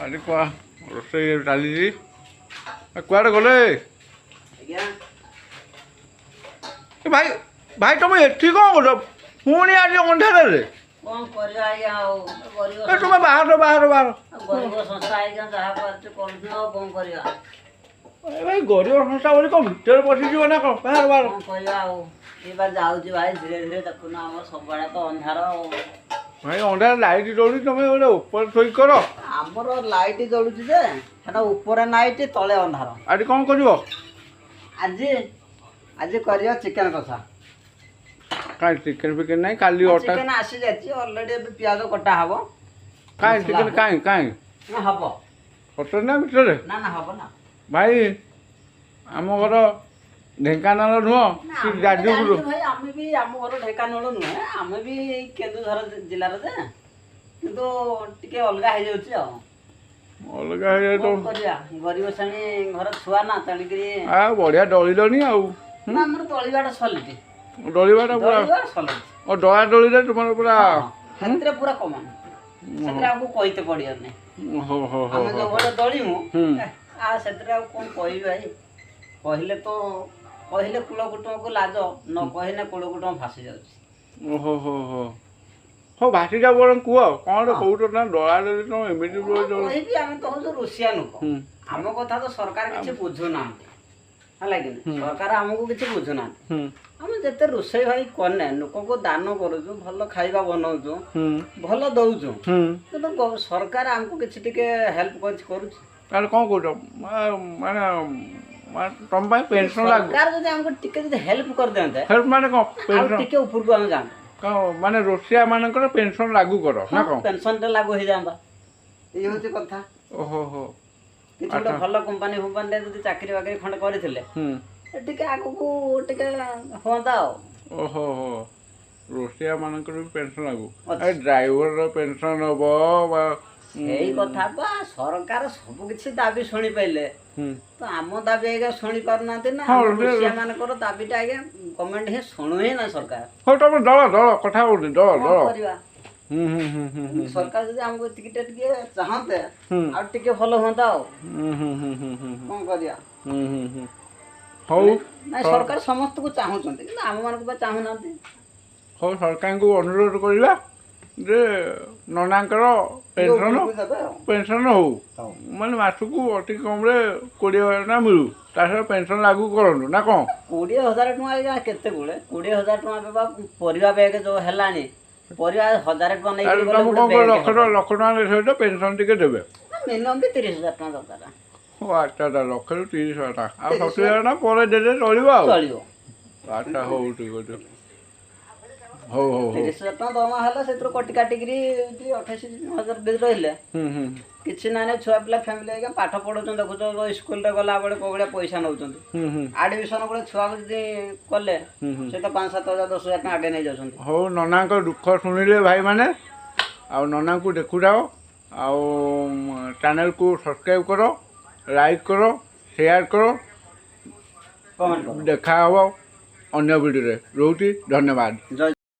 ଆଜି କୁଆ ରୋଷେଇ ଚାଲିଛି। କୁଆଡ଼େ ଗଲେ? ଆଜ୍ଞା। ଏ ଭାଇ, ଭାଇ, ତମେ ଏଠି କ'ଣ କରୁଛ ପୁଣି ଆଜି ଅନ୍ଧାରରେ? କ'ଣ କରିବା ଆଜ୍ଞା, ଆଉ ଗରିବ ଏ ତୁମେ ବାହାର, ବାହାର, ବାହାର। ଗରିବ ସଂସ୍ଥା ଆଜ୍ଞା, ଯାହା ପାରୁଛୁ କରୁଛୁ, ଆଉ କ'ଣ କରିବା? ଏ ଭାଇ, ଗରିବ ସଂସ୍ଥା ବୋଲି କ'ଣ ଭିତରେ ପଶିଯିବ ନା କ'ଣ? ବାହାର, ବାହାର। କ'ଣ କରିବା ଆଉ, ଏ ବା ଯାଉଛି ଭାଇ ଧୀରେ ଧୀରେ। ଦେଖୁନ, ଆମର ସବୁଆଡ଼େ ତ ଅନ୍ଧାର ଆଉ। ଭାଇ, ଅନ୍ଧାର, ଲାଇଟ୍ ଜଳୁଛି, ତମେ ଗୋଟେ ଉପରେ ଥୋଇ କର। ଆମର ଲାଇଟ୍ ଜଳୁଛି ଯେ ସେଟା ଉପରେ ନାଇଟ୍, ତଳେ ଅନ୍ଧାର। ଆଜି କ'ଣ କରିବ? ଆଜି ଆଜି କରିବା ଚିକେନ କଷା। କାଇଁ, ଚିକେନ୍ ଫିକେନ୍ ନାହିଁ କାଲି ଅଟା। ଚିକେନ ଆସିଯାଇଛି ଅଲରେଡ଼ି, ଏବେ ପିଆଜ କଟା ହବ। କାଇଁ ଚିକେନ୍ କାଇଁ, କାଇଁ? ନା, ହବ। ସତରେ ନା ଭିତରେ? ନା ନା, ହବ ନା। ଭାଇ, ଆମ ଘର ଢେଙ୍କାନାଳ ନୁହଁ ନା, କି ଆମେ ତ ଯାଜପୁର। ଜାଣିଛୁ ଭାଇ, ଆମେ ବି ଆମ ଘର ଢେଙ୍କାନାଳ ନୁହେଁ, ଆମେ ବି ଏଇ କେନ୍ଦୁଝର ଜିଲ୍ଲାର ଯେ, କିନ୍ତୁ ଟିକେ ଅଲଗା ହେଇଯାଉଛି ଆଉ। ଅଲଗା ହେଇଯାଉ। କ'ଣ କରିବା, ଗରିବ ଶ୍ରେଣୀ ଘର ଛୁଆ ନା, ତେଣିକିରି। ଆଉ ବଢ଼ିଆ ଦଳିଲଣି ଆଉ। ନା, ଆମର ଦଳିବାଟା ସଲିଟି। ଦଳିବାଟା ପୁରା। ଦଳିବା ସଲିଟି। ଓ, ଦଳା ଦଳିରେ ତୁମର ପୁରା। ସେଥିରେ ପୁରା କମନ, ସେଥିରେ ଆମକୁ କହିତେ ପଡ଼ିବନି। ହଉ ହଉ ହଉ। ଆମେ ଯୋଉ ଭଳିଆ ଦଳିମୁ, ଆଉ ସେଥିରେ ଆଉ କ'ଣ କହିବି ଭାଇ? କହିଲେ ତ କହିଲେ କୂଳ କୁଟୁମ୍ବକୁ ଲାଜ, ନ କହିଲେ କୂଳ କୁଟୁମ୍ବ ଭାସି ଯାଉଛି। ଓହୋ, ହୋ ହୋ ହଉ, ଭାସି ଯାଉ ବରଂ କୁହ କ'ଣ କହୁଛ ନା, ଦଳା ଦଳି ତମେ ଏମିତି କଣ କହିବି, ଆମେ ତ ହଉଛୁ ରୋଷିଆ ଲୋକ। ଆମ କଥା ତ ସରକାର କିଛି ବୁଝୁନାହାନ୍ତି, ହେଲା କି ନାହିଁ? ସରକାର ଆମକୁ କିଛି ବୁଝୁନାହାନ୍ତି। ଆମେ ଯେତେ ରୋଷେଇ ଭାଇ କନେ ଲୋକଙ୍କୁ ଦାନ କରୁଛୁ, ଭଲ ଖାଇବା ବନଉଛୁ, ଭଲ ଦଉଛୁ, କିନ୍ତୁ ସରକାର ଆମକୁ କିଛି ଟିକେ ହେଲ୍ପ କରୁଛି? ତାହେଲେ କ'ଣ କହୁଛ? ମାନେ ମାନେ ତମ ପାଇଁ ପେନସନ୍ ଲାଗୁ। ସରକାର ଯଦି ଆମକୁ ଟିକେ ଯଦି ହେଲ୍ପ କରିଦିଅନ୍ତେ। ହେଲ୍ପ ମାନେ କ'ଣ? ଆଉ ପେନସନ୍ ଟିକେ ଉପରକୁ ଆମେ ଯାଆନ୍ତୁ। କ'ଣ ମାନେ, ରୋଷେଇଆ ମାନଙ୍କର ପେନସନ୍ ଲାଗୁ କର ନା କ'ଣ? ପେନସନଟା ଲାଗୁ ହେଇଯାଆନ୍ତା, ଏଇ ହଉଛି କଥା। ଓହୋ ହୋ। କିଛି ଗୋଟେ ଭଲ କମ୍ପାନୀ ଫମ୍ପାନୀରେ ଯଦି ଚାକିରି ବାକିରି ଖଣ୍ଡେ କରିଥିଲେ ଟିକେ ଆଗକୁ ଟିକେ ହୁଅନ୍ତା ଆଉ। ଓହୋ ହୋ, ରୋଷେଇଆ ମାନଙ୍କର ବି ପେନସନ୍ ଲାଗୁ। ଅଛି। ଏ ଡ୍ରାଇଭରର ପେନସନ୍ ହବ ବା? ସେଇ କଥା ବା, ସରକାର ସବୁ କିଛି ଦାବି ଶୁଣି ପାରିଲେ ତ ଆମ ଦାବି ଆଜ୍ଞା ଶୁଣି ପାରୁନାହାନ୍ତି ନା। ଆମ ରୋଷିଆ ମାନଙ୍କର ଦାବିଟା ଆଜ୍ଞା ଗଭର୍ଣ୍ଣମେଣ୍ଟ ହିଁ ଶୁଣୁ ହିଁ ନା ସରକାର। ହଉ, ତମେ ଦଳ ଦଳ କଥା ହଉନି, ଦଳ କ'ଣ ଦଳ। କରିବା? ହୁଁ ହୁଁ ହୁଁ ହୁଁ ହୁଁ ସରକାର ଯଦି ଆମକୁ ଏତିକିଟା ଟିକେ ଚାହାନ୍ତେ, ଆଉ ଟିକେ ଭଲ ହୁଅନ୍ତା ଆଉ। ହୁଁ ହୁଁ ହୁଁ ହୁଁ ହୁଁ କ'ଣ କରିବା? ହୁଁ ହୁଁ ହୁଁ ହଉ। ନାଇଁ, ସରକାର ସମସ୍ତଙ୍କୁ ଚାହୁଁଛନ୍ତି, କିନ୍ତୁ ଆମ ମାନଙ୍କୁ ବା ଚାହୁଁନାହାନ୍ତି। ହଉ, ସରକାରଙ୍କୁ ଅନୁରୋଧ କରିବା ଯେ ନନାଙ୍କର ପେନସନ୍ ଉପରକୁ ଦେବେ ଆଉ। ପେନସନ୍ ହଉ। ହଉ। ମାନେ ମାସକୁ ଅତି କମ୍ରେ 20,000 ଟଙ୍କା ମିଳୁ, ତା ସହିତ ପେନସନ୍ ଲାଗୁ କରନ୍ତୁ ନା କ'ଣ? 20,000 ଟଙ୍କା ଆଜ୍ଞା କେତେ ଗୁଳେ? 20,000 ଟଙ୍କା ବା ପରିବା ବ୍ୟାଗ ଯୋଉ ହେଲାଣି, ପରିବା 1000 ଟଙ୍କା ନେଇକି ତାହେଲେ ଗଲେ ତମକୁ ଗୋଟେ କ'ଣ ବ୍ୟାଗ ଲକ୍ଷ ଟଙ୍କା, ଲକ୍ଷ ଟଙ୍କା ସହିତ ପେନସନ୍ ଟିକେ ଦେବେ। ମିନିମମ୍ ବି 30,000 ଟଙ୍କା ଦରକାର। ଓ ଆଚ୍ଛା ଆଚ୍ଛା, ଲକ୍ଷରୁ 30,000 ଟଙ୍କା, ଆଉ 70,000 ଟଙ୍କା ପରେ ଦେଲେ ଚଳିବ ଆଉ। ଚଳିବ। ଆଚ୍ଛା, ହଉ, ଠିକ୍ ଅଛି, ହଉ ହଉ ହଉ। 30,000 ଟଙ୍କା ଦରମା ହେଲେ ସେଥିରୁ କଟି କାଟିକିରି 28,000 ବି ରହିଲେ ହୁଁ ହୁଁ କିଛି ନା ନାହିଁ। ଛୁଆ ପିଲା ଫ୍ୟାମିଲି ଆଜ୍ଞା ପାଠ ପଢ଼ୁଛନ୍ତି, ଦେଖୁଛ ସ୍କୁଲରେ ଗଲାବେଳେ କୋଉ ଭଳିଆ ପଇସା ନେଉଛନ୍ତି। ହୁଁ ହୁଁ ଆଡ଼ମିସନ୍ ଗୋଟେ ଛୁଆକୁ ଯଦି କଲେ, ହୁଁ ହୁଁ ସେ ତ 5, 7 ହଜାର, 10,000 ଟଙ୍କା ଆଗେ ନେଇଯାଉଛନ୍ତି। ହଉ, ନନାଙ୍କ ଦୁଃଖ ଶୁଣିଲେ ଭାଇମାନେ, ଆଉ ନନାଙ୍କୁ ଦେଖୁଥାଅ, ଆଉ ଚ୍ୟାନେଲକୁ ସବସ୍କ୍ରାଇବ୍ କର, ଲାଇକ୍ କର, ସେୟାର କର। କମେଣ୍ଟ କର। ଦେଖା ହେବ ଅନ୍ୟ ଭିଡ଼ିଓରେ, ରହୁଛି, ଧନ୍ୟବାଦ। ଜୟ